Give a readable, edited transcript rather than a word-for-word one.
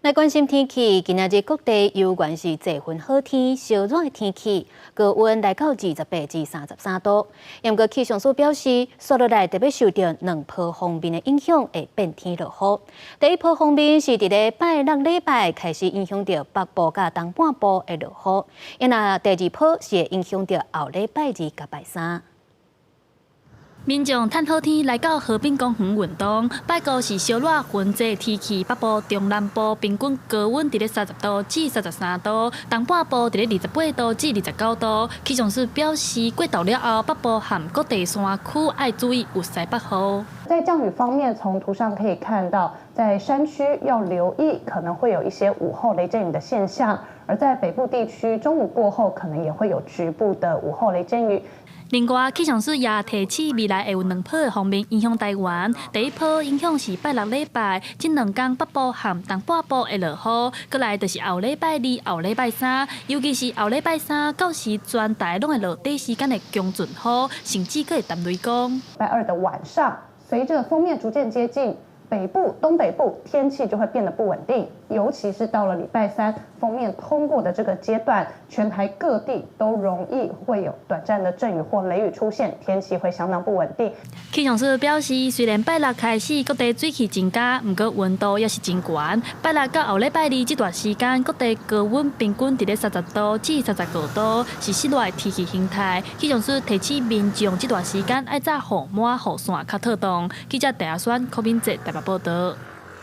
來關心天氣，今仔日各地猶原是濟雲好天，燒熱的天氣，高溫來到28至33度。毋過氣象署表示，紲落來特別受著兩波鋒面的影響，會變天落雨。第一波鋒面是佇咧拜六禮拜開始影響著北部佮東半部會落雨，啊若第二波是會影響著後禮拜二佮拜三。民眾趁好天來到河濱公園運動，拜五是燒熱雲濟天氣，北部、中南部平均高溫佇咧30度至33度，東半部佇咧28度至29度。氣象署表示，過晝了後，北部和各地山區愛注意有西北雨。在降雨方面，從圖上可以看到，在山區要留意可能會有一些午後雷陣雨的現象，而在北部地區中午過後，可能也會有局部的午後雷陣雨。另外，氣象署也提醒未來會有兩波的鋒面影響臺灣。第一波影響是拜六禮拜，這兩工北部和東半部會落雨。過來就是後禮拜二、後禮拜三，尤其是後禮拜三，到時全台攏會落短時間的強陣雨，甚至閣會澹雷公。拜二的晚上，隨着鋒面逐漸接近，北部、東北部天氣就會變得不穩定，尤其是到了禮拜三鋒面通過的這個階段，全台各地都容易會有短暫的陣雨或雷雨出現，天氣會相當不穩定。氣象署表示，雖然拜六開始各地水汽增加，毋過溫度也是真懸。拜六到後禮拜二這段時間，各地高溫平均佇咧30度至35度，是室內天氣形態。氣象署提醒民眾這段時間愛紮雨帽、雨傘較妥當。記者鄭阿選、柯敏哲台北報導。